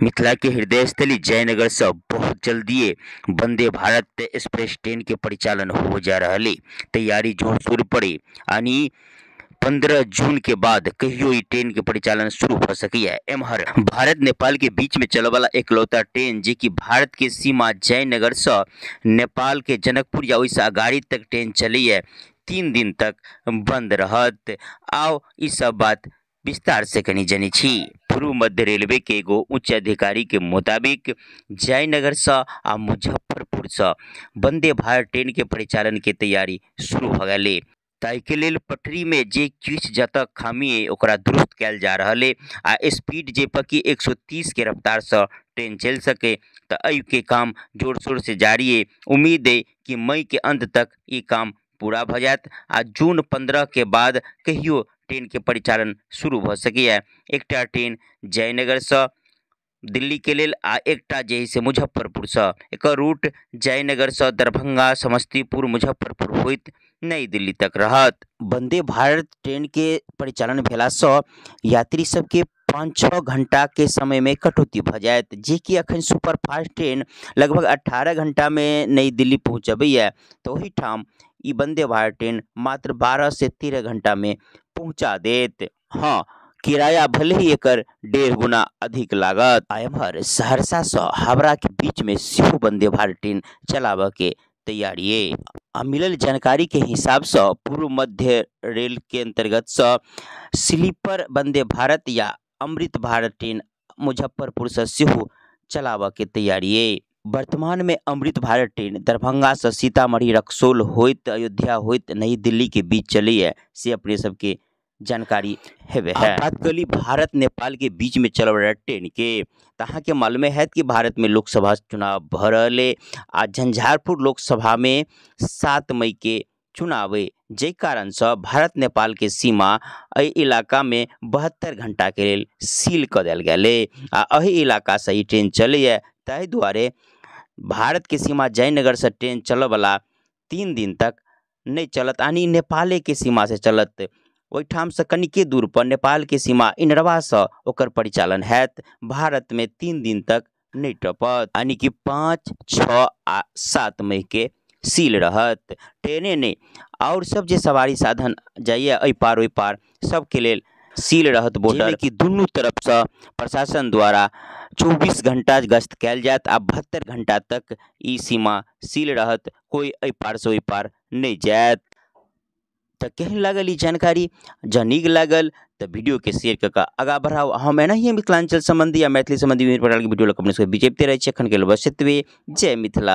मिथिला के हृदय स्थली जयनगर से बहुत जल्दिए वंदे भारत एक्सप्रेस ट्रेन के परिचालन हो जा रहल है। तैयारी जोर शोर पर है, यानी 15 जून के बाद कहियो ई ट्रेन के परिचालन शुरू भ सकैया। एम्हर भारत नेपाल के बीच में चले वाला एकलौता ट्रेन जे कि भारत के सीमा जयनगर से नेपाल के जनकपुर या ओहिसँ अगाड़ी तक ट्रेन चलैया 3 दिन तक बंद रहत। आओ ई सब बात विस्तार से कनी जनी छी। पूर्व मध्य रेलवे के एगो उच्च अधिकारी के मुताबिक जयनगर से आ मुजफ्फरपुर से वंदे भारत ट्रेन के परिचालन के तैयारी शुरू भ गेलै। ताहिके लेल पटरी में जे किछु जतऽ खामी अइ ओकरा दुरुस्त कयल जा रहल अइ आ स्पीड जे पर कि 130 के रफ्तार से ट्रेन चलि सकै, तऽ एहिके काम जोर शोर से जारी अइ। उम्मीद अइ कि मई के अंत तक ई काम पूरा भऽ जायत आ जून 15 के बाद कहियो ट्रेन के परिचालन शुरू भऽ सकैया। एकटा ट्रेन जयनगर से दिल्ली के लेल आ एकटा जे है से मुजफ्फरपुर से। एकर रूट जयनगर से दरभंगा, समस्तीपुर, मुजफ्फरपुर होइत नई दिल्ली तक रहत। वंदे भारत ट्रेन के परिचालन भेला से यात्री सबके 5-6 घंटा के समय में कटौती भऽ जायत, जे कि अखन सुपरफास्ट ट्रेन लगभग 18 घंटा में नई दिल्ली पहुँचबैया, तऽ ओहिठाम ई वंदे भारत ट्रेन मात्र 12 से 13 घंटा में पहुँचा देत। हाँ, किराया भले ही एकर 1.5 गुना अधिक लागत। आ एम्हर सहरसा से हावड़ा के बीच में सेहो वंदे भारत ट्रेन चलाबऽ के तैयारी अइ। आ मिलल जानकारी के हिसाब से पूर्व मध्य रेल के अंतर्गत से स्लीपर वंदे भारत या अमृत भारत ट्रेन मुजफ्फरपुर से सेहो चलाबऽ के तैयारी अइ। वर्तमान में अमृत भारत ट्रेन दरभंगा से सीतामढ़ी, रक्सौल होइत अयोध्या होइत नई दिल्ली के बीच चलैया, से अपने सबके जानकारी हेबे है। बात करी भारत नेपाल के बीच में चलऽ वाला ट्रेन के, तऽ अहाँके मालूमे हैत कि भारत में लोकसभा चुनाव भऽ रहल अइ आ झंझारपुर लोकसभा में 7 मई के चुनाव अइ, जाहि कारण से भारत नेपाल के सीमा एहि इलाका में 72 घंटा के लेल सील कऽ देल गेल अइ आ एहि इलाका से ई ट्रेन चलैया। ताहि दुआरे भारत के सीमा जयनगर से ट्रेन चलऽ वाला 3 दिन तक नहि चलत, यानी नेपाले के सीमा से चलत। ओहिठाम से कनिके दूर पर नेपाल के सीमा इनरवा से ओकर परिचालन हैत। भारत में 3 दिन तक नहि टपत, यानी कि 5, 6 आ 7 मई के सील रहत। ट्रेने नहि, और सब जे सवारी साधन जाइए एहि पार ओहि पार सबके लेल सील रहत बॉर्डर, कि दुनू तरफ से प्रशासन द्वारा 24 घंटा गश्त कयल जायत आ 72 घंटा तक ई सीमा सील रहत, कोई एहि पार से ओहि पार नहि जायत। तऽ केहन लागल ई जानकारी? जँ नीक लागल तऽ वीडियो के शेयर कऽ कऽ आगाँ बढ़ाउ। हम एनाहिए मिथिलांचल संबंधी आ मैथिली संबंधी विभिन्न प्रकार के वीडियो लऽ कऽ अपने सबके बीच अबिते रहै छी। एखन के लेल बस एतबे। जय मिथिला।